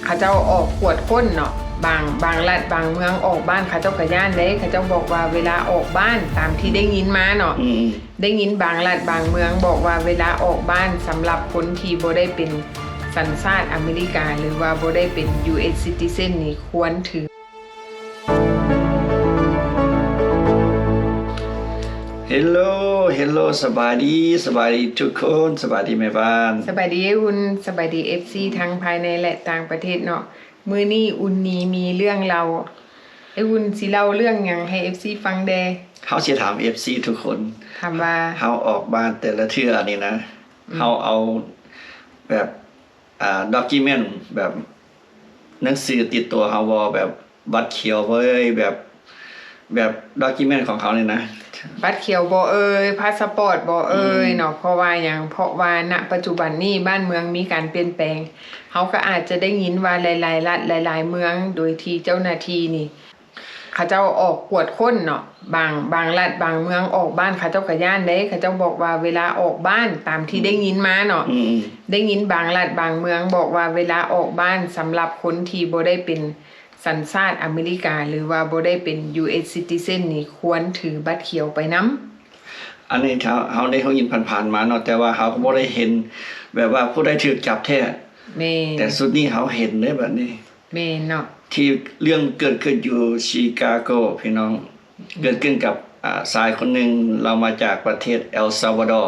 ເຂົາເຈົ້າອອກກວດຄົ້ນເນາະ ບາງ ບາງລັດບາງເມືອງອອກບ້ານ ເຂົາເຈົ້າກໍຢ້ານເດ້. ເຂົາເຈົ້າບອກວ່າເວລາອອກບ້ານ ຕາມທີ່ໄດ້ຍິນມາເນາະ ອືມ ໄດ້ຍິນບາງລັດບາງເມືອງບອກວ່າ ເວລາອອກບ້ານ ສຳລັບຄົນທີ່ບໍ່ໄດ້ເປັນສັນຊາດອາເມລິກາ ຫຼືວ່າບໍ່ໄດ້ເປັນ ຢູເອັສ citizen ນີ້ ຄວນຖື ເຮລໂລ ເຮລໂລ ສະບາຍດີ ສະບາຍດີທຸກຄົນ ສະບາຍດີແມ່ບ້ານ ສະບາຍດີອ້າຍອຸ່ນ ສະບາຍດີ ເອັຟຊີ ທັງພາຍໃນ ແລະ ຕ່າງປະເທດເນາະ. ມື້ນີ້ອຸ່ນນີ້ມີເລື່ອງເລົ່າ ອ້າຍອຸ່ນຊິເລົ່າເລື່ອງຫຍັງໃຫ້ ເອັຟຊີ ຟັງແດ່? ເຮົາຊິຖາມ ເອັຟຊີ ທຸກຄົນ ຖາມວ່າ ເຮົາອອກບ້ານແຕ່ລະເທື່ອນີ້ນະ ອືມ ເຮົາເອົາແບບ ອ່າ document ແບບໜັງສືຕິດຕົວເຮົາບໍ່ ແບບບັດຂຽວເອີຍ ແບບ ແບບ document ຂອງເຮົານີ້ນະ ບັດຂຽວບໍ່ເອີຍ ພາສະປອດບໍ່ເອີຍ ອືມ ເນາະ. ເພາະວ່າຫຍັງ? ເພາະວ່າ ນະ ປັດຈຸບັນນີ້ ບ້ານເມືອງມີການປ່ຽນແປງ ເຮົາກໍອາດຈະໄດ້ຍິນວ່າ ຫຼາຍໆລັດ ຫຼາຍໆເມືອງ ໂດຍທີ່ເຈົ້າໜ້າທີ່ນີ້ ເຂົາເຈົ້າອອກກວດຄົ້ນເນາະ ບາງ ບາງລັດບາງເມືອງອອກບ້ານ ເຂົາເຈົ້າກໍຢ້ານເດ້. ເຂົາເຈົ້າບອກວ່າເວລາອອກບ້ານ ຕາມທີ່ໄດ້ຍິນມາເນາະ ອືມ ໄດ້ຍິນບາງລັດບາງເມືອງບອກວ່າ ເວລາອອກບ້ານ ສຳລັບຄົນທີ່ບໍ່ໄດ້ເປັນສັນຊາດອາເມລິກາ ຫຼືວ່າບໍ່ໄດ້ເປັນ ຢູເອັສ citizen ນີ້ ຄວນຖືບັດຂຽວໄປນຳ. ອັນນີ້ເຮົາ ເຮົາໄດ້ຮູ້ຍິນຜ່ານໆມາເນາະ ແຕ່ວ່າເຮົາກໍບໍ່ໄດ້ເຫັນແບບວ່າຜູ້ໃດຖືກຈັບແທ້. ແມ່ນ ແຕ່ຊຸດນີ້ເຮົາເຫັນເດ້ບັດນີ້. ແມ່ນເນາະ ທີ່ເລື່ອງເກີດຂຶ້ນຢູ່ຊິກາໂກ ພີ່ນ້ອງ ເກີດຂຶ້ນກັບ ອ່າ ຊາຍຄົນໜຶ່ງ ລາວມາຈາກປະເທດແອລຊາວາດໍ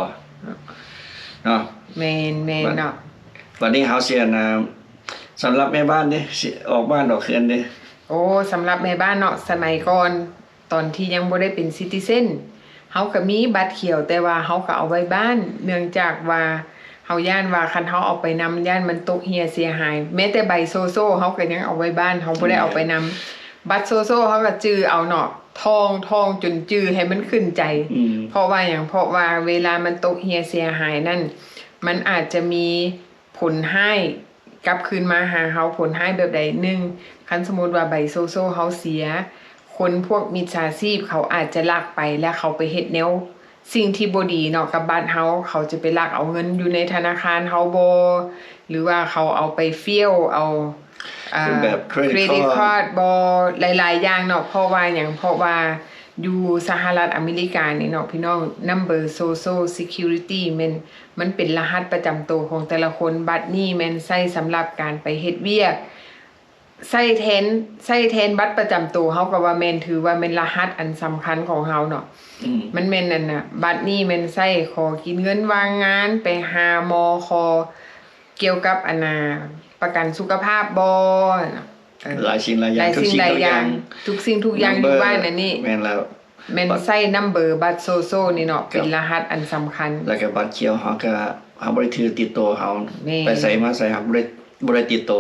ເນາະ. ແມ່ນ ແມ່ນເນາະ ບັດນີ້ເຮົາຊິ ອັນນ່າ ສຳລັບແມ່ບ້ານເດ້ ຊິອອກບ້ານອອກເຮືອນເດ້. ໂອ້ ສຳລັບແມ່ບ້ານເນາະ ສະໄໝກ່ອນ ຕອນທີ່ຍັງບໍ່ໄດ້ເປັນ citizen ເຮົາກໍມີບັດຂຽວ ແຕ່ວ່າເຮົາກໍເອົາໄວ້ບ້ານ ເນື່ອງຈາກວ່າເຮົາຢ້ານວ່າ ຄັນເຮົາເອົາໄປນຳ ຢ້ານມັນຕົກເຮ່ຍເສຍຫາຍ. ແມ້ແຕ່ໃບໂຊໂຊ ເຮົາກໍຍັງເອົາໄວ້ບ້ານ ເຮົາບໍ່ໄດ້ເອົາໄປນຳ. ບັດໂຊໂຊ ເຮົາກໍຈື່ເອົາເນາະ ທ່ອງ ທ່ອງຈົນຈື່ໃຫ້ມັນຂຶ້ນໃຈ. ອືມ ເພາະວ່າຫຍັງ? ເພາະວ່າເວລາມັນຕົກເຮ່ຍເສຍຫາຍນັ້ນ ມັນອາດຈະມີຜົນຮ້າຍ ກັບຄືນມາຫາເຮົາ. ຜົນຮ້າຍແບບໃດ? ໜຶ່ງ ຄັນສົມມຸດວ່າໃບໂຊໂຊເຮົາເສຍ ຄົນພວກມິດສາຊີບເຂົາອາດຈະລັກໄປ ແລະ ເຂົາໄປເຮັດແນວ ສິ່ງທີ່ບໍ່ດີເນາະກັບບັດເຮົາ. ເຂົາຈະໄປລັກເອົາເງິນຢູ່ໃນທະນາຄານເຮົາບໍ ຫຼືວ່າເຂົາເອົາໄປຟຽວເອົາ ເອີ credit card ບໍ ຫຼາຍໆຢ່າງເນາະ. ເພາະວ່າຫຍັງ? ເພາະວ່າຢູ່ສະຫະລັດອາເມລິການີ້ເນາະ ພີ່ນ້ອງ number social security ແມ່ນ ມັນເປັນລະຫັດປະຈຳໂຕຂອງແຕ່ລະຄົນ. ບັດນີ້ແມ່ນໃຊ້ສຳລັບການໄປເຮັດວຽກ ໃຊ້ແທນ ໃຊ້ແທນບັດປະຈຳໂຕເຮົາກໍວ່າແມ່ນ ຖືວ່າແມ່ນລະຫັດອັນສຳຄັນຂອງເຮົາເນາະ. ອືມ ມັນແມ່ນອັນນ່າ ບັດນີ້ແມ່ນໃຊ້ຂໍກິນເງິນວ່າງງານ ໄປຫາໝໍ ຂໍກ່ຽວກັບອັນນ່າ ປະກັນສຸຂະພາບບໍ ເອີ ຫຼາຍສິ່ງຫຼາຍຢ່າງ ທຸກສິ່ງທຸກຢ່າງ ທຸກສິ່ງທຸກຢ່າງຢູ່ບ້ານອັນນີ້ ແມ່ນແລ້ວ. ແມ່ນໃຊ້ນຳເບີບັດໂຊໂຊນີ້ເນາະ ເປັນລະຫັດອັນສຳຄັນ. ແລ້ວກໍບັດຂຽວເຮົາກໍ ເຮົາບໍ່ໄດ້ຖືຕິດໂຕເຮົາ ແມ່ນ ໄປໃສມາໃສເຮົາບໍ່ໄດ້ ບໍ່ໄດ້ຕິດໂຕ.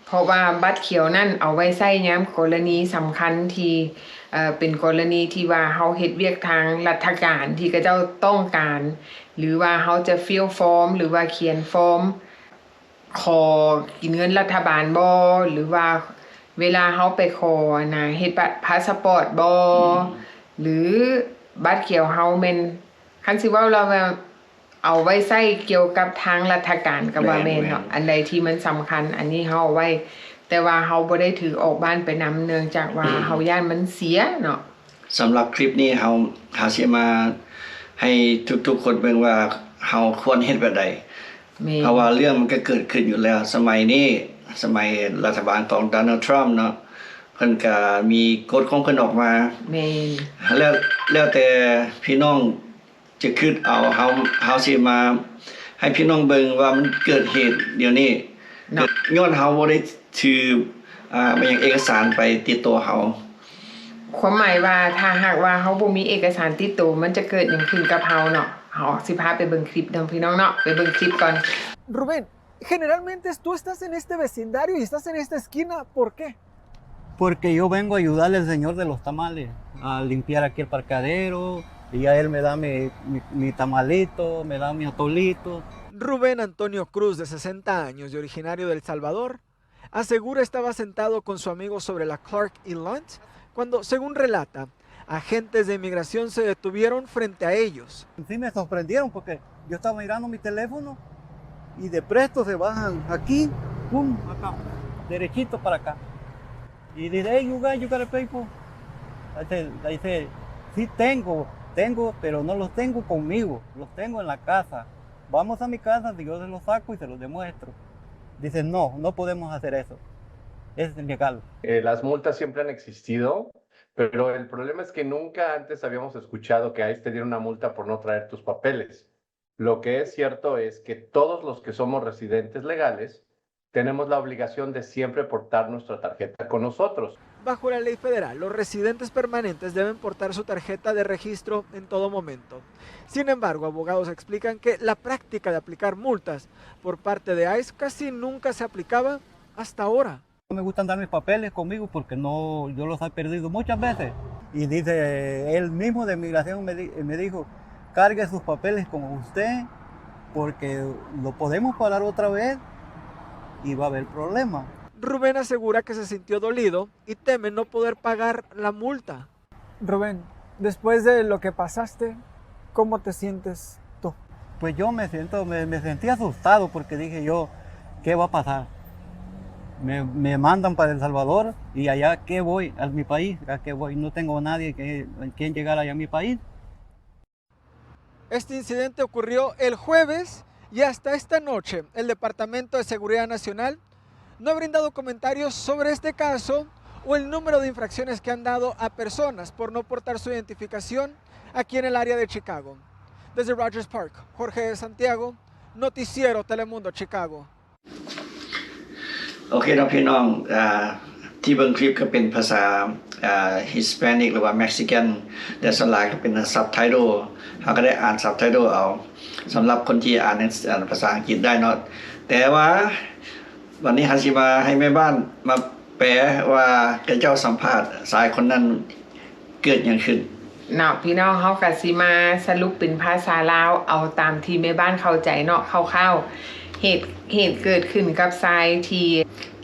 ເພາະວ່າບັດຂຽວນັ້ນເອົາໄວ້ໃຊ້ຍາມກໍລະນີສຳຄັນທີ່ ເອີ ເປັນກໍລະນີທີ່ວ່າເຮົາເຮັດວຽກທາງລັດຖະການທີ່ເຂົາເຈົ້າຕ້ອງການ ຫຼືວ່າເຮົາຈະຟິວຟອມ ຫຼືວ່າຂຽນຟອມ ຂໍກິນເງິນລັດຖະບານບໍ ຫຼືວ່າເວລາເຮົາໄປຂໍອັນນ່າ ເຮັດບັດພາສະປອດບໍ ອືມ ຫຼືບັດຂຽວເຮົາແມ່ນ ຄັນຊິເວົ້າແລ້ວແມ່ນເອົາໄວ້ໃຊ້ກ່ຽວກັບທາງລັດຖະການກໍວ່າແມ່ນເນາະ ແມ່ນໆ ອັນໃດທີ່ມັນສຳຄັນ ອັນນີ້ເຮົາເອົາໄວ້ ແຕ່ວ່າເຮົາບໍ່ໄດ້ຖືອອກບ້ານໄປນຳ ເນື່ອງຈາກວ່າ ອືມ ເຮົາຢ້ານມັນເສຍເນາະ. ສຳລັບຄລິບນີ້ເຮົາ ເຮົາຊິມາໃຫ້ທຸກໆຄົນເບິ່ງວ່າເຮົາຄວນເຮັດແບບໃດ ແມ່ນ ເພາະວ່າເລື່ອງມັນກໍເກີດຂຶ້ນຢູ່ແລ້ວ. ສະໄໝນີ້ ສະໄໝລັດຖະບານຂອງ Donald Trump ເນາະ ເພິ່ນກໍມີກົດຂອງເພິ່ນອອກມາ ແມ່ນ ແລ້ວ ແລ້ວແຕ່ພີ່ນ້ອງຈະຄິດເອົາ. ເຮົາ ເຮົາຊິມາໃຫ້ພີ່ນ້ອງເບິ່ງວ່າມັນເກີດເຫດດຽວນີ້ ເນາະ ຍ້ອນເຮົາບໍ່ໄດ້ຖື ອ່າ ແມ່ນຫຍັງ ເອກະສານໄປຕິດໂຕເຮົາ. ຄວາມໝາຍວ່າ ຖ້າຫາກວ່າເຮົາບໍ່ມີເອກະສານຕິດໂຕ ມັນຈະເກີດຫຍັງຂຶ້ນກັບເຮົາເນາະ? ເຮົາຊິພາໄປເບິ່ງຄລິບເນາະ ພີ່ນ້ອງເນາະ, ໄປເบิ่ງຄລິບກ່ອນ. Rubén, generalmente tú estás en este vecindario y estás en esta esquina, ¿por qué? Porque yo vengo a ayudarle al señor de los tamales, a limpiar aquí el parqueadero, y ya él me da mi, mi, mi tamalito, me da mi atolito. Rubén Antonio Cruz, de sesenta años y originario de El Salvador, asegura estaba sentado con su amigo sobre la Clark y Lunt cuando, según relata, agentes de inmigración se detuvieron frente a ellos. Sí me sorprendieron porque yo estaba mirando mi teléfono y de presto se bajan aquí, pum, acá. Derechito para acá. Y dice, "Hey, you guys, you gotta pay for." I said, I said, "Sí tengo, tengo, pero no los tengo conmigo, los tengo en la casa. Vamos a mi casa, yo se los saco y se los demuestro." Dice, "No, no podemos hacer eso. Es ilegal." Eh, las multas siempre han existido, pero el problema es que nunca antes habíamos escuchado que a ICE te diera una multa por no traer tus papeles. Lo que es cierto es que todos los que somos residentes legales tenemos la obligación de siempre portar nuestra tarjeta con nosotros. Bajo la ley federal, los residentes permanentes deben portar su tarjeta de registro en todo momento. Sin embargo, abogados explican que la práctica de aplicar multas por parte de ICE casi nunca se aplicaba hasta ahora. No me gusta andar mis papeles conmigo porque no, yo los he perdido muchas veces. Y dice, él mismo de migración me, di- me dijo, "Cargue sus papeles con usted porque lo podemos parar otra vez y va a haber problema." Rubén asegura que se sintió dolido y teme no poder pagar la multa. Rubén, después de lo que pasaste, ¿cómo te sientes tú? Pues yo me siento, me, me sentí asustado porque dije yo, "¿Qué va a pasar? Me, me mandan para El Salvador y allá, ¿qué voy? A mi país, ¿a qué voy? No tengo nadie que, en quien llegar allá a mi país." Este incidente ocurrió el jueves y hasta esta noche el Departamento de Seguridad Nacional no ha brindado comentarios sobre este caso o el número de infracciones que han dado a personas por no portar su identificación aquí en el área de Chicago. Desde Rogers Park, Jorge de Santiago, Noticiero Telemundo Chicago. ໂອເຄເນາະ ພີ່ນ້ອງ ອ່າ ທີ່ເບິ່ງຄລິບກໍເປັນພາສາ ອ່າ Hispanic ຫຼືວ່າ Mexican ແຕ່ສ່ວນຫຼາຍກໍເປັນ subtitle ເຮົາກໍໄດ້ອ່ານ subtitle ເອົາ ສຳລັບຄົນທີ່ອ່ານ ອ່າ ພາສາອັງກິດໄດ້ເນາະ. ແຕ່ວ່າ ວັນນີ້ເຮົາຊິມາໃຫ້ແມ່ບ້ານມາແປວ່າ ເຂົາເຈົ້າສຳພາດຊາຍຄົນນັ້ນ ເກີດຫຍັງຂຶ້ນ? ເນາະ ພີ່ນ້ອງ ເຮົາກະຊິມາສະຫຼຸບເປັນພາສາລາວ ເອົາຕາມທີ່ແມ່ບ້ານເຂົ້າໃຈເນາະ ຄ່າວໆ. ເຫດ ເຫດເກີດຂຶ້ນກັບຊາຍທີ່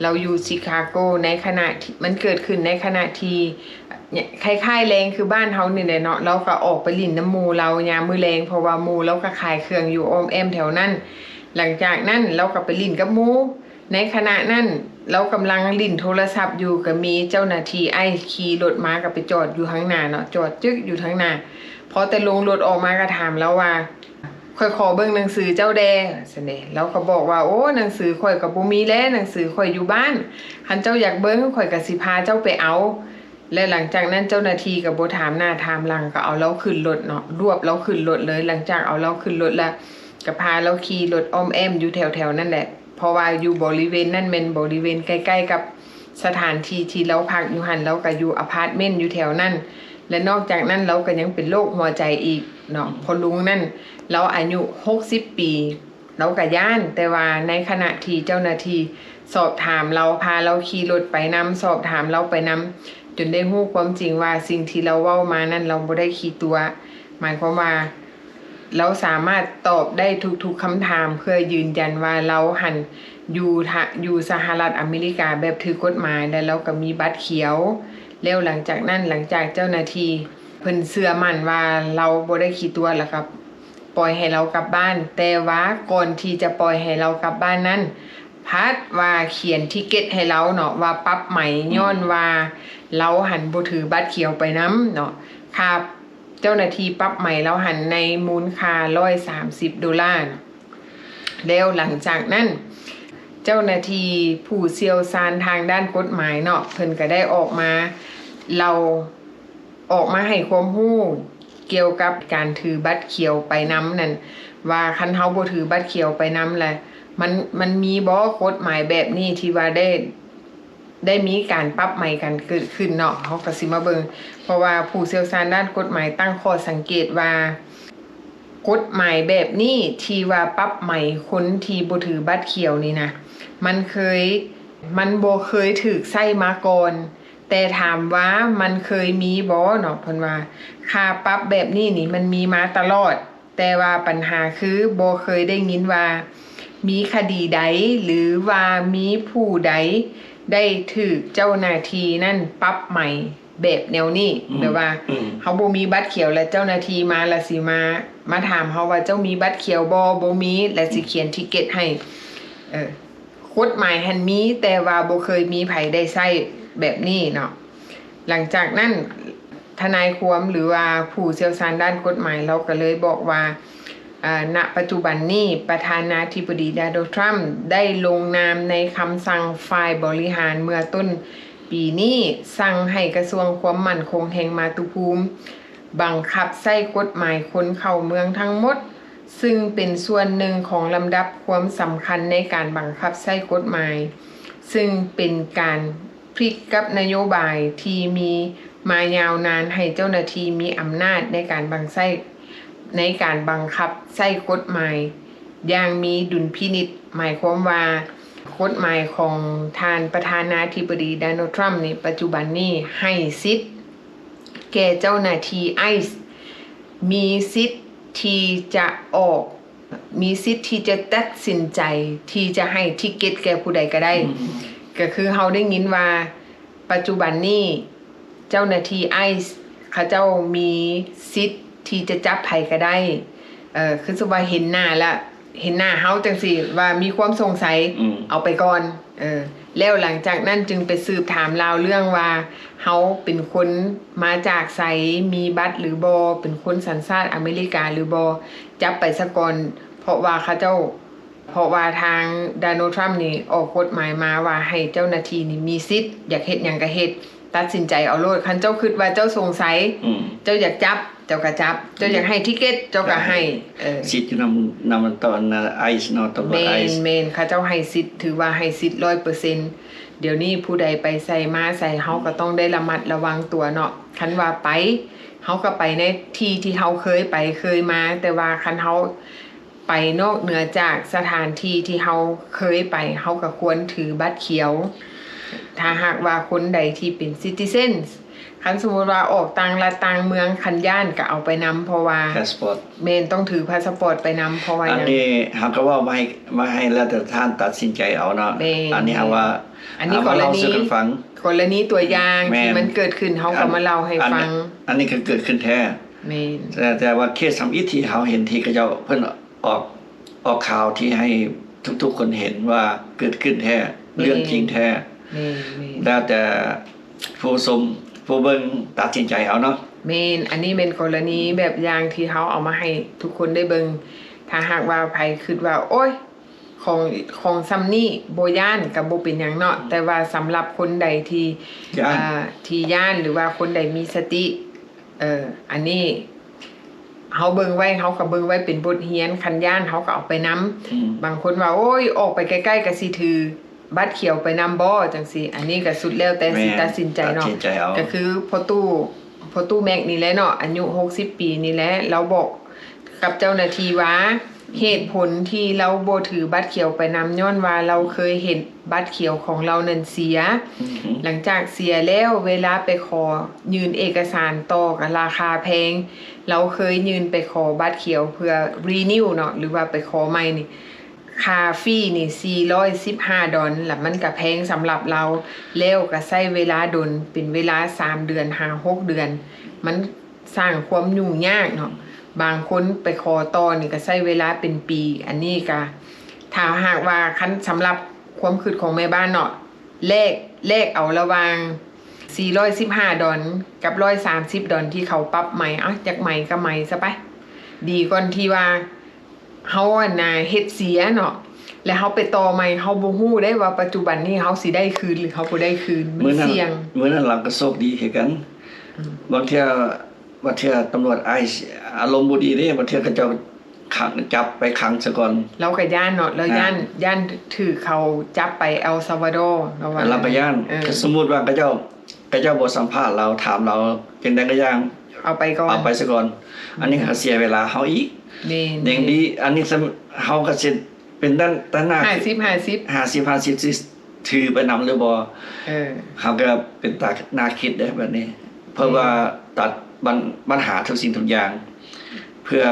ລາວຢູ່ຊິຄາໂກ ໃນຂະນະທີ່ ມັນເກີດຂຶ້ນໃນຂະນະທີ່ ຄ້າຍໆແລງຄືບ້ານເຮົານີ້ແຫຼະເນາະ ລາວກະອອກໄປຫຼິ້ນນຳໝູ່ລາວຍາມມື້ແລງ ເພາະວ່າໝູ່ລາວກະຂາຍເຄື່ອງຢູ່ອ້ອມແອ້ມແຖວນັ້ນ. ຫຼັງຈາກນັ້ນລາວກະໄປຫຼິ້ນກັບໝູ່ ໃນຂະນະນັ້ນ ລາວກຳລັງຫຼິ້ນໂທລະສັບຢູ່ ກະມີເຈົ້າໜ້າທີ່ໄອສ໌ຂີ່ລົດມາ ກະໄປຈອດຢູ່ທາງໜ້າເນາະ ຈອດຈຶກຢູ່ທາງໜ້າ. ພໍແຕ່ລົງລົດອອກມາກະຖາມລາວວ່າ ຂ້ອຍຂໍເບິ່ງໜັງສືເຈົ້າແດ່ ຊັ້ນເດ. ລາວກະບອກວ່າ ໂອ້ ໜັງສືຂ້ອຍກະບໍ່ມີແຫຼະ ໜັງສືຂ້ອຍຢູ່ບ້ານ ຄັນເຈົ້າຢາກເບິ່ງ ຂ້ອຍກະຊິພາເຈົ້າໄປເອົາ. ແລະ ຫຼັງຈາກນັ້ນເຈົ້າໜ້າທີ່ກະບໍ່ຖາມໜ້າຖາມຫຼັງ ກະເອົາລາວຂຶ້ນລົດເນາະ ລວບລາວຂຶ້ນລົດເລີຍ. ຫຼັງຈາກເອົາລາວຂຶ້ນລົດແລ້ວ ກະພາລາວຂີ່ລົດອ້ອມແອ້ມຢູ່ແຖວໆນັ້ນແຫຼະ ເພາະວ່າຢູ່ບໍລິເວນນັ້ນແມ່ນບໍລິເວນໃກ້ໆກັບສະຖານທີ່ທີ່ລາວພັກຢູ່ຫັ້ນ ລາວກະຢູ່ອາພາດເມັນຢູ່ແຖວນັ້ນ. ແລະ ນອກຈາກນັ້ນລາວກະຍັງເປັນໂລກຫົວໃຈອີກເນາະ. ພໍ່ລຸງນັ້ນລາວອາຍຸຫົກສິບປີ ລາວກະຢ້ານ ແຕ່ວ່າໃນຂະນະທີ່ເຈົ້າໜ້າທີ່ສອບຖາມລາວ ພາລາວຂີ່ລົດໄປນຳ ສອບຖາມລາວໄປນຳ ຈົນໄດ້ຮູ້ຄວາມຈິງວ່າສິ່ງທີ່ລາວເວົ້າມານັ້ນ ລາວບໍ່ໄດ້ຂີ້ຕົວະ ໝາຍຄວາມວ່າລາວສາມາດຕອບໄດ້ທຸກໆຄຳຖາມ ເພື່ອຢືນຢັນວ່າລາວຫັ້ນຢູ່ ຢູ່ສະຫະລັດອາເມລິກາແບບຖືກກົດໝາຍ ແລະ ລາວກະມີບັດຂຽວ. ແລ້ວຫຼັງຈາກນັ້ນ ຫຼັງຈາກເຈົ້າໜ້າທີ່ເພິ່ນເຊື່ອໝັ້ນວ່າລາວບໍ່ໄດ້ຂີ້ຕົວະ ລະກະ ປ່ອຍໃຫ້ລາວກັບບ້ານ ແຕ່ວ່າກ່ອນທີ່ຈະປ່ອຍໃຫ້ລາວກັບບ້ານນັ້ນ ພັດວ່າຂຽນທິກເກັດໃຫ້ລາວເນາະ ວ່າປັບໃໝ ຍ້ອນວ່າລາວຫັ້ນບໍ່ຖືບັດຂຽວໄປນຳເນາະ. ຄ່າ ເຈົ້າໜ້າທີ່ປັບໃໝລາວຫັ້ນໃນມູນຄ່າຮ້ອຍສາມສິບໂດລາ. ແລ້ວຫຼັງຈາກນັ້ນ ເຈົ້າໜ້າທີ່ຜູ້ຊ່ຽວຊານທາງດ້ານກົດໝາຍເນາະ ເພິ່ນກະໄດ້ອອກມາເລົ່າ ອອກມາໃຫ້ຄວາມຮູ້ກ່ຽວກັບການຖືບັດຂຽວໄປນຳນັ້ນ ວ່າຄັນເຮົາບໍ່ຖືບັດຂຽວໄປນຳລະ ມັນ ມັນມີບໍ່ກົດໝາຍແບບນີ້ທີ່ວ່າໄດ້ ໄດ້ມີການປັບໃໝກັນເກີດຂຶ້ນເນາະ. ເຮົາກະຊິມາເບິ່ງ ເພາະວ່າຜູ້ຊ່ຽວຊານດ້ານກົດໝາຍຕັ້ງຂໍ້ສັງເກດວ່າ ກົດໝາຍແບບນີ້ທີ່ວ່າປັບໃໝຄົນທີ່ບໍ່ຖືບັດຂຽວນີ້ນະ ມັນເຄີຍ ມັນບໍ່ເຄີຍຖືກໃຊ້ມາກ່ອນ ແຕ່ຖາມວ່າມັນເຄີຍມີບໍ່ເນາະ ເພິ່ນວ່າຄ່າປັບແບບນີ້ນີ້ມັນມີມາຕະຫຼອດ ແຕ່ວ່າບັນຫາຄືບໍ່ເຄີຍໄດ້ຍິນວ່າມີຄະດີໃດ ຫຼືວ່າມີຜູ້ໃດໄດ້ຖືກເຈົ້າໜ້າທີ່ນັ້ນປັບໃໝແບບແນວນີ້ ອືມ ແບບວ່າ ອືມ ເຮົາບໍ່ມີບັດຂຽວ ແລະເຈົ້າໜ້າທີ່ມາ ລະຊິມາ ມາຖາມເຮົາວ່າເຈົ້າມີບັດຂຽວບໍ່ ບໍ່ມີ ລະຊິຂຽນທິກເກັດໃຫ້ ເອີ. ກົດໝາຍຫັ້ນມີ ແຕ່ວ່າບໍ່ເຄີຍມີໃຜໄດ້ໃຊ້ແບບນີ້ເນາະ. ຫຼັງຈາກນັ້ນ ທະນາຍຄວາມ ຫຼືວ່າຜູ້ຊ່ຽວຊານດ້ານກົດໝາຍ ລາວກໍເລີຍບອກວ່າ ອາ ນະປັດຈຸບັນນີ້ ປະທານາທິບໍດີ ໂດນັລ ທຣຳ ໄດ້ລົງນາມໃນຄຳສັ່ງຝ່າຍບໍລິຫານເມື່ອຕົ້ນປີນີ້ ສັ່ງໃຫ້ກະຊວງຄວາມໝັ້ນຄົງແຫ່ງມາຕຸພູມ ບັງຄັບໃຊ້ກົດໝາຍຄົນເຂົ້າເມືອງທັງໝົດ, ຊຶ່ງເປັນສ່ວນໜຶ່ງຂອງລຳດັບຄວາມສຳຄັນໃນການບັງຄັບໃຊ້ກົດໝາຍ, ຊຶ່ງເປັນການ ພລິກກັບນະໂຍບາຍທີ່ມີມາຍາວນານ ໃຫ້ເຈົ້າໜ້າທີ່ມີອຳນາດໃນການບັງໃຊ້ ໃນການບັງຄັບໃຊ້ກົດໝາຍຢ່າງມີດຸນພິນິດ, ໝາຍຄວາມວ່າກົດໝາຍຂອງທ່ານປະທານາທິບໍດີ ໂດນັລ ທຣຳ ນີ້ ປັດຈຸບັນນີ້ໃຫ້ສິດແກ່ເຈົ້າໜ້າທີ່ໄອສ໌ ມີສິດທີ່ຈະອອກ ມີສິດທີ່ຈະຕັດສິນໃຈທີ່ຈະໃຫ້ທິກເກັດແກ່ຜູ້ໃດກໍໄດ້. ອືມ ກໍຄືເຮົາໄດ້ຍິນວ່າປັດຈຸບັນນີ້ເຈົ້າໜ້າທີ່ໄອສ໌ເຂົາເຈົ້າມີສິດທີ່ຈະຈັບໃຜກໍໄດ້ ເອີ ຄືສົມມຸດວ່າເຫັນໜ້າລະ ເຫັນໜ້າເຮົາຈັ່ງຊີ້ວ່າມີຄວາມສົງໄສ ອືມ ເອົາໄປກ່ອນ ເອີ ແລ້ວຫຼັງຈາກນັ້ນຈຶ່ງໄປສືບຖາມລາວເລື່ອງວ່າເຮົາເປັນຄົນມາຈາກໃສ ມີບັດຫຼືບໍ່ ເປັນຄົນສັນຊາດອາເມລິກາຫຼືບໍ່ ຈັບໄປສາກ່ອນ ເພາະວ່າເຂົາເຈົ້າ ເພາະວ່າທາງ ໂດນັລ ທຣຳ ນີ້ອອກກົດໝາຍມາວ່າໃຫ້ເຈົ້າໜ້າທີ່ນີ້ມີສິດ ຢາກເຮັດຫຍັງກໍເຮັດ ຕັດສິນໃຈເອົາໂລດ ຄັນເຈົ້າຄິດວ່າເຈົ້າສົງໄສ ອືມ ເຈົ້າຢາກຈັບ ເຈົ້າກໍຈັບ ເຈົ້າຢາກໃຫ້ທິກເກັດ ເຈົ້າກໍໃຫ້ ເອີ ສິດຢູ່ນຳ ນຳຕອນໄອສ໌ເນາະ ຕຳຫຼວດໄອສ໌ ແມ່ນໆ ເຂົາເຈົ້າໃຫ້ສິດ ຖືວ່າໃຫ້ສິດຮ້ອຍເປີເຊັນ ດຽວນີ້ຜູ້ໃດໄປໃສມາໃສ ເຮົາກໍຕ້ອງໄດ້ລະມັດລະວັງຕົວເນາະ ຄັນວ່າໄປ ເຮົາກໍໄປໃນທີ່ທີ່ເຮົາເຄີຍໄປເຄີຍມາ ແຕ່ວ່າຄັນເຮົາ ໄປນອກເໜືອຈາກສະຖານທີ່ທີ່ເຮົາເຄີຍໄປ ເຮົາກໍຄວນຖືບັດຂຽວ ຖ້າຫາກວ່າຄົນໃດທີ່ເປັນຊິຕິເຊັນ ຄັນສົມມຸດວ່າອອກຕ່າງລັດຕ່າງເມືອງ ຄັນຢ້ານກໍເອົາໄປນຳ ເພາະວ່າ ພາສປອດ ແມ່ນ ຕ້ອງຖືພາສປອດໄປນຳ ເພາະວ່າ ອັນນີ້ເຮົາກໍເວົ້າມາໃຫ້ ມາໃຫ້ແລ້ວແຕ່ທ່ານຕັດສິນໃຈເອົາເນາະ ແມ່ນ ອັນນີ້ເຮົາວ່າ ອັນນີ້ກໍລະນີ ກໍລະນີຕົວຢ່າງ ແມ່ນ ທີ່ມັນເກີດຂຶ້ນ ເຮົາກໍມາເລົ່າໃຫ້ຟັງ ອັນນີ້ກໍເກີດຂຶ້ນແທ້ ແມ່ນ ແຕ່ ແຕ່ວ່າເຄສທຳອິດທີ່ເຮົາເຫັນທີ່ເຂົາເຈົ້າເພິ່ນ ອອກ ອອກຂ່າວທີ່ໃຫ້ທຸກໆຄົນເຫັນວ່າເກີດຂຶ້ນແທ້ ແມ່ນ ເລື່ອງຈິງແທ້ ແມ່ນໆ ແລ້ວແຕ່ຜູ້ຊົມຜູ້ເບິ່ງຕັດສິນໃຈເອົາເນາະ ແມ່ນ ອັນນີ້ແມ່ນກໍລະນີແບບຢ່າງທີ່ເຮົາເອົາມາໃຫ້ທຸກຄົນໄດ້ເບິ່ງ ຖ້າຫາກວ່າໃຜຄິດວ່າ ໂອ້ຍ ຂອງ ຂອງຊ່ຳນີ້ບໍ່ຢ້ານກໍບໍ່ເປັນຫຍັງເນາະ ແຕ່ວ່າສຳລັບຄົນໃດທີ່ ຢ້ານ ອ່າ ທີ່ຢ້ານ ຫຼືວ່າຄົນໃດມີສະຕິ ເອີ ອັນນີ້ເຮົາເບິ່ງໄວ້ ເຮົາກໍເບິ່ງໄວ້ເປັນບົດຮຽນ ຄັນຢ້ານເຮົາກໍເອົາໄປນຳ ອືມ ບາງຄົນວ່າ ໂອ້ຍ ອອກໄປໃກ້ໆກໍຊິຖືບັດຂຽວໄປນຳບໍ່ ຈັ່ງຊີ້ ອັນນີ້ກໍສຸດແລ້ວແຕ່ຊິຕັດສິນໃຈເນາະ ແມ່ນ ຕັດສິນໃຈເອົາ ກໍຄືພໍ່ຕູ້ ພໍ່ຕູ້ແມັກນີ້ແຫຼະເນາະ ອາຍຸຫົກສິບປີນີ້ແຫຼະ ລາວບອກກັບເຈົ້າໜ້າທີ່ວ່າ ເຫດຜົນທີ່ລາວບໍ່ຖືບັດຂຽວໄປນຳ ຍ້ອນວ່າລາວເຄີຍເຫັນບັດຂຽວຂອງລາວນັ້ນເສຍ ອືຮຶ ຫຼັງຈາກເສຍແລ້ວ ເວລາໄປຂໍຍື່ນເອກະສານຕໍ່ກໍລາຄາແພງ ລາວເຄີຍຍື່ນໄປຂໍບັດຂຽວເພື່ອຣີນິວເນາະ ຫຼືວ່າໄປຂໍໃໝ່ນີ້ ຄ່າຟີນີ້ສີ່ຮ້ອຍສິບຫ້າດອນ ລະມັນກະແພງສຳລັບລາວ ແລ້ວກະໃຊ້ເວລາດົນ ເປັນເວລາສາມເດືອນຫາຫົກເດືອນ ມັນ ສ້າງຄວາມຫຍຸ້ງຍາກເນາະ ບາງຄົນໄປຂໍຕໍ່ນີ້ກໍໃຊ້ເວລາເປັນປີ ອັນນີ້ກະ ຖ້າຫາກວ່າຄັນສຳລັບຄວາມຄິດຂອງແມ່ບ້ານເນາະ ແລກ ແລກເອົາລະຫວ່າງສີ່ຮ້ອຍສິບຫ້າດອນກັບຮ້ອຍສາມສິບດອນທີ່ເຂົາປັບໃໝ ເອົ້າ ຢາກໃໝກໍໃໝຊະໄປ ດີກ່ອນທີ່ວ່າ ເຮົາ ອັນນ່າ ເຮັດເສຍເນາະ ແລ້ວເຮົາໄປຕໍ່ໃໝ່ ເຮົາບໍ່ຮູ້ເດ້ວ່າປັດຈຸບັນນີ້ເຮົາຊິໄດ້ຄືນ ຫຼືເຮົາບໍ່ໄດ້ຄືນ ມັນສ່ຽງ. ມື້ນັ້ນລາວກໍໂຊກດີຄືກັນ ອືມ ບາງເທື່ອ ບາງເທື່ອຕຳຫຼວດໄອສ໌ອາລົມບໍ່ດີເດ້ ບາງເທື່ອເຂົາເຈົ້າຂັງ ຈັບໄປຂັງຊະກ່ອນ ລາວກໍຢ້ານເນາະ ລາວຢ້ານ ອ່າ ຢ້ານຖືກເຂົາຈັບໄປເອລຊາວາດໍ ລາວວ່າ ລາວກໍຢ້ານ ເອີ ສົມມຸດວ່າເຂົາເຈົ້າ ເຂົາເຈົ້າບໍ່ສຳພາດລາວ ຖາມລາວຈັ່ງໃດກໍຢ່າງ ເອົາໄປກ່ອນ ເອົາໄປຊະກ່ອນ ອືມ ອັນນີ້ກໍເສຍເວລາເຮົາອີກ ແມ່ນ ຍັງດີ ແມ່ນ ອັນນີ້ເຮົາກໍຊິເປັນດ້ານ ດ້ານໜ້າ ຫ້າສິບ ຫ້າສິບ ຫ້າສິບ ຫ້າສິບ ຊິຖືໄປນຳຫຼືບໍ່ ເອີ ເຮົາກໍເປັນຕາໜ້າຄິດເດ້ແບບນີ້ ເພາະວ່າ ແມ່ນ ຕັດບັນ ບັນຫາທຸກສິ່ງທຸກຢ່າງ ເພື່ອ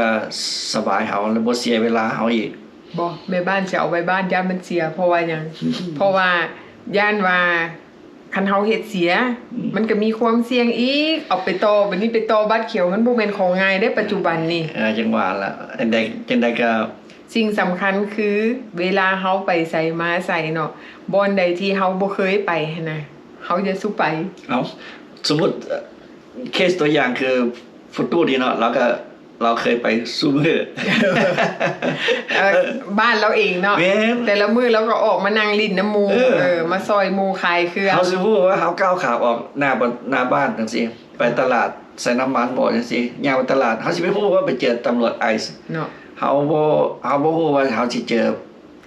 ສະບາຍເຮົາ ແລະ ບໍ່ເສຍເວລາເຮົາອີກ. ບໍ່ ແມ່ບ້ານຊິເອົາໄວ້ບ້ານ ຢ້ານມັນເສຍ ເພາະວ່າຫຍັງ? ເພາະວ່າຢ້ານວ່າ ຄັນເຮົາເຮັດເສຍ ອືມ ມັນກໍມີຄວາມສ່ຽງອີກ ເອົາໄປຕໍ່ ບັດນີ້ໄປຕໍ່ບັດຂຽວ ມັນບໍ່ແມ່ນຂອງງ່າຍເດ້ ປັດຈຸບັນນີ້ ເອີ ຈັ່ງວ່າລະ ຈັ່ງໃດ ຈັ່ງໃດກໍ ສິ່ງສຳຄັນຄືເວລາເຮົາໄປໃສມາໃສເນາະ, ບ່ອນໃດທີ່ເຮົາບໍ່ເຄີຍໄປຫັ້ນນະ ເຮົາຢ່າສູ່ໄປ. ເອົາ ສົມມຸດ ເອີ ເຄສຕົວຢ່າງຄື ໂຟຕູ້ນີ້ເນາະ ລາວກໍ ລາວເຄີຍໄປຊຸມື້ ເອີ ບ້ານລາວເອງເນາະ. ແມ່ນ. ແຕ່ລະມື້ລາວກໍອອກມານັ່ງຫຼິ້ນນຳໝູ່ ເອີ ເອີ ມາຊ່ອຍໝູ່ຂາຍເຄື່ອງ. ເຮົາຊິຮູ້ວ່າເຮົາກ້າວຂາອອກໜ້າ ໜ້າບ້ານຈັ່ງຊີ້ ໄປຕະຫຼາດໃສ່ນ້ຳມັນບໍຈັ່ງຊີ້ ຍ່າງໄປຕະຫຼາດ ເຮົາຊິໄປຮູ້ວ່າໄປເຈີຕຳຫຼວດໄອສ໌ເນາະ. ເຮົາບໍ່ ເຮົາບໍ່ຮູ້ວ່າເຮົາຊິເຈີ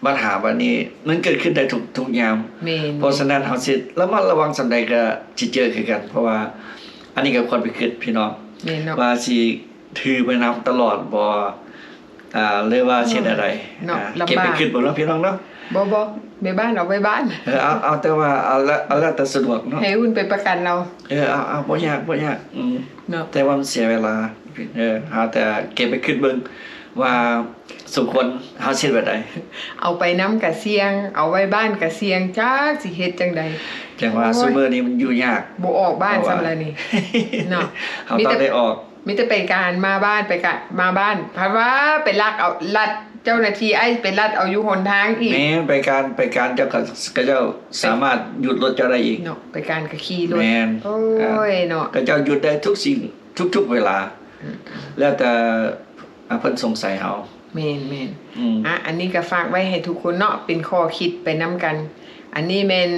ບັນຫາແບບນີ້ ມັນເກີດຂຶ້ນໄດ້ທຸກ ທຸກຍາມ. ແມ່ນ. ເພາະສະນັ້ນເຮົາຊິລະມັດລະວັງສ່ຳໃດກໍຊິເຈີຄືກັນ ເພາະວ່າອັນນີ້ກໍຄວນໄປຄິດພີ່ນ້ອງ ແມ່ນເນາະ ວ່າຊິຖືໄປນຳຕະຫຼອດບໍ ອ່າ ຫຼືວ່າຊິເຮັດແນວໃດ ເນາະ ອ່າ ລຳບາກ ເກັບໄປຄິດເບິ່ງເນາະພີ່ນ້ອງເນາະ. ບໍ່ ບໍ່ ແມ່ບ້ານເອົາໄວ້ບ້ານ. ເອີ ເອົາ ເອົາແຕ່ວ່າ ເອົາແລ້ວ ເອົາແລ້ວແຕ່ສະດວກເນາະ ໃຫ້ອຸ່ນໄປປະກັນເອົາ. ເອີ ເອົາ ເອົາ ບໍ່ຍາກ ບໍ່ຍາກ ອືມ ເນາະ ແຕ່ວ່າມັນເສຍເວລາ. ເອີ ຫາແຕ່ເກັບໄປຄິດເບິ່ງວ່າສົມຄວນເຮົາຊິເຮັດແບບໃດ. ເອົາໄປນຳກະສ່ຽງ ເອົາໄວ້ບ້ານກະສ່ຽງ ຈັກຊິເຮັດຈັ່ງໃດ. ຈັ່ງວ່າ ໂອ້ຍ ຊຸມື້ນີ້ມັນຢູ່ຍາກ ບໍ່ອອກບ້ານຊ້ຳລະນີ້ເນາະ. ເຮົາຕ້ອງໄດ້ອອກ ມີແຕ່ໄປການມາບ້ານ ໄປການມາບ້ານ ພັດວ່າໄປລັກເອົາ ລັດເຈົ້າໜ້າທີ່ໄອໄປລັດເອົາຢູ່ຫົນທາງອີກ. ແມ່ນ ໄປການ ໄປການເຈົ້າ ເຂົາເຈົ້າສາມາດຢຸດລົດເຈົ້າໄດ້ອີກເນາະ. ໄປການກໍຂີ່ລົດ. ແມ່ນ. ໂອ້ຍເນາະ ເຂົາເຈົ້າຢຸດໄດ້ທຸກສິ່ງທຸກໆເວລາ. ອືມ ແລ້ວແຕ່ ອ່າ ເພິ່ນສົງໄສເຮົາ. ແມ່ນໆ. ອືມ ອ່ະ ອັນນີ້ກໍຝາກໄວ້ໃຫ້ທຸກຄົນເນາະ ເປັນຂໍ້ຄິດໄປນຳກັນ. ອັນນີ້ແມ່ນ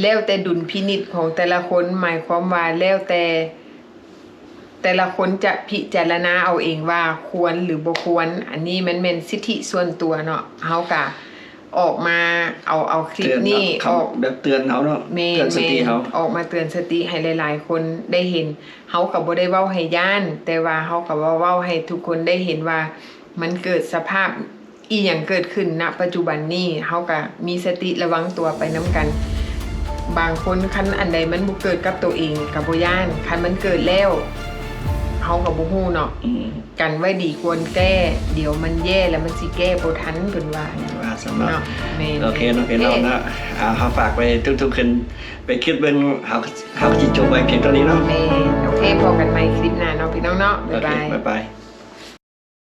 ແລ້ວແຕ່ດຸນພິນິດຂອງແຕ່ລະຄົນ ໝາຍຄວາມວ່າແລ້ວແຕ່ ແຕ່ລະຄົນຈະພິຈາລະນາເອົາເອງວ່າຄວນຫຼືບໍ່ຄວນ. ອັນນີ້ມັນແມ່ນສິດທິສ່ວນຕົວເນາະ. ເຮົາກະອອກມາເອົາ ເອົາຄລິບນີ້ອອກ ແບບເຕືອນເຮົາເນາະ. ແມ່ນ ເຕືອນສະຕິເຮົາ ອອກມາເຕືອນສະຕິໃຫ້ຫຼາຍໆຄົນໄດ້ເຫັນ. ເຮົາກໍບໍ່ໄດ້ເວົ້າໃຫ້ຢ້ານ ແຕ່ວ່າເຮົາກໍເວົ້າ ເວົ້າໃຫ້ທຸກຄົນໄດ້ເຫັນວ່າ ມັນເກີດສະພາບອີ່ຫຍັງເກີດຂຶ້ນນະປັດຈຸບັນນີ້ ເຮົາກະມີສະຕິລະວັງຕົວໄປນຳກັນ. ບາງຄົນຄັນອັນໃດມັນບໍ່ເກີດກັບໂຕເອງກະບໍ່ຢ້ານ ຄັນມັນເກີດແລ້ວເຮົາກະບໍ່ຮູ້ເນາະ. ອືມ ກັນໄວ້ດີກວ່າແກ້ ດຽວມັນແຍ່ແລ້ວມັນຊິແກ້ບໍ່ທັນ ເພິ່ນວ່າ ວ່າຊັ້ນເນາະ. ເນາະ ແມ່ນ ໂອເຄເນາະ ພີ່ນ້ອງເນາະ. ເອີ ອ່າ ເຮົາຝາກໄວ້ທຸກໆຄົນໄປຄິດເບິ່ງ ເຮົາ ເຮົາຊິຈົບໄວ້ພຽງເທົ່ານີ້ເນາະ. ແມ່ນ ໂອເຄ ພໍ້ກັນໃໝ່ຄລິບໜ້າເນາະ ພີ່ນ້ອງເນາະ. ບາຍບາຍ ໂອເຄ ບາຍບາຍ.